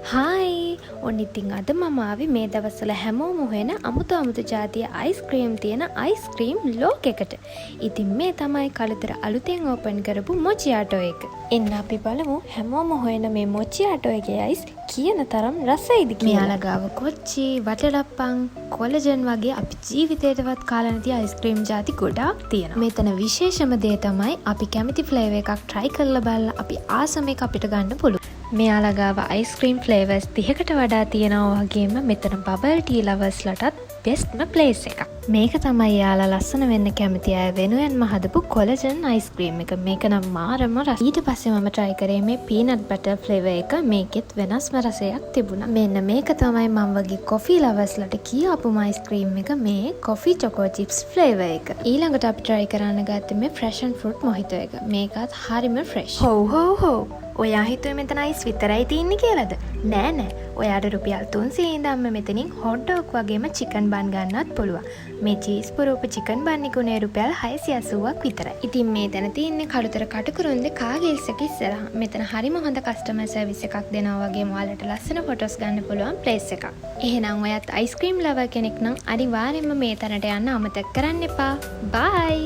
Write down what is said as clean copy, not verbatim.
Hi, ඔන්න ඉතින් අද මම ආවේ මේ දවස්වල හැමෝම හොයන අමුතු අමුතු ජාතිය අයිස්ක්‍රීම් තියෙන අයිස්ක්‍රීම් ලෝකෙකට. ඉතින් මේ තමයි කළුතර අලුතෙන් ඕපන් කරපු මොචියාටෝ එක. එන්න අපි බලමු හැමෝම හොයන මේ මොචියාටෝ එකේ අයිස් කියන තරම් රසයිද කියලා. මෙයාලා ගාව කොච්චි, වටලප්පන්, කොලජන් වගේ අපි ජීවිතේටවත් කාලා නැති අයිස්ක්‍රීම් ජාති ගොඩාක් තියෙනවා. මෙතන විශේෂම දේ තමයි අපි කැමති ෆ්ලේවර් එකක් ට්‍රයි කරලා බලලා අපි ආසම එක අපිට ගන්න පුළුවන්. මෙයාලා ගාව අයිස්ක්‍රීම් ෆ්ලේවර්ස් 30කට වඩා තියෙනවා වගේම මෙතන බබල් ටී ලවර්ස්ලටත් බෙස්ට්ම ප්ලේස් එකක්. මේක තමයි එයාලා ලස්සන වෙන්න කැමති අය වෙනුවෙන්ම හදපු කොලජන් අයිස්ක්‍රීම් එක. මේක නම් මාරම රසයි. ඊට පස්සේ මම try කරේ මේ පීනට් බටර් ෆ්ලේවර් එක. මේකෙත් වෙනස්ම රසයක් තිබුණා. මෙන්න මේක තමයි මං වගේ කොෆී ලවර්ස්ලට කියාපුම අයිස්ක්‍රීම් එක, මේ කොෆී චොකෝ චිප්ස් ෆ්ලේවර් එක. ඊළඟට අපි try කරන්න ගත්තේ මේ ෆ්‍රෙෂන් ෆෘට් මොහිතෝ එක. මේකත් හරිම ෆ්‍රෙෂ්. හොව් හොව් හොව්, ඔයා හිතුවේ මෙතන අයිස් විතරයි තියෙන්නේ කියලාද? නෑ නෑ. ඔයාට රුපියල් 300 ඉඳන්ම මෙතනින් හොට් ඩොග් වගේම චිකන් බන් ගන්නත් පුළුවන්. මේ චීස් පුරවපු චිකන් බන් එක උනේ රුපියල් 680ක් විතරයි. ඉතින් මේ තැන තියෙන්නේ කළුතර කටුකුරුන්ද කාගිල්ස් එක ඉස්සරහා. මෙතන හරිම හොඳ කස්ටමර් සර්විස් එකක් දෙනවා වගේම ඔයාලට ලස්සන ෆොටෝස් ගන්න පුළුවන් ප්ලේස් එකක්. එහෙනම් ඔයත් අයිස්ක්‍රීම් ලවර් කෙනෙක් නම් අනිවාර්යෙන්ම මේ තැනට යන්න අමතක කරන්න එපා. බයි!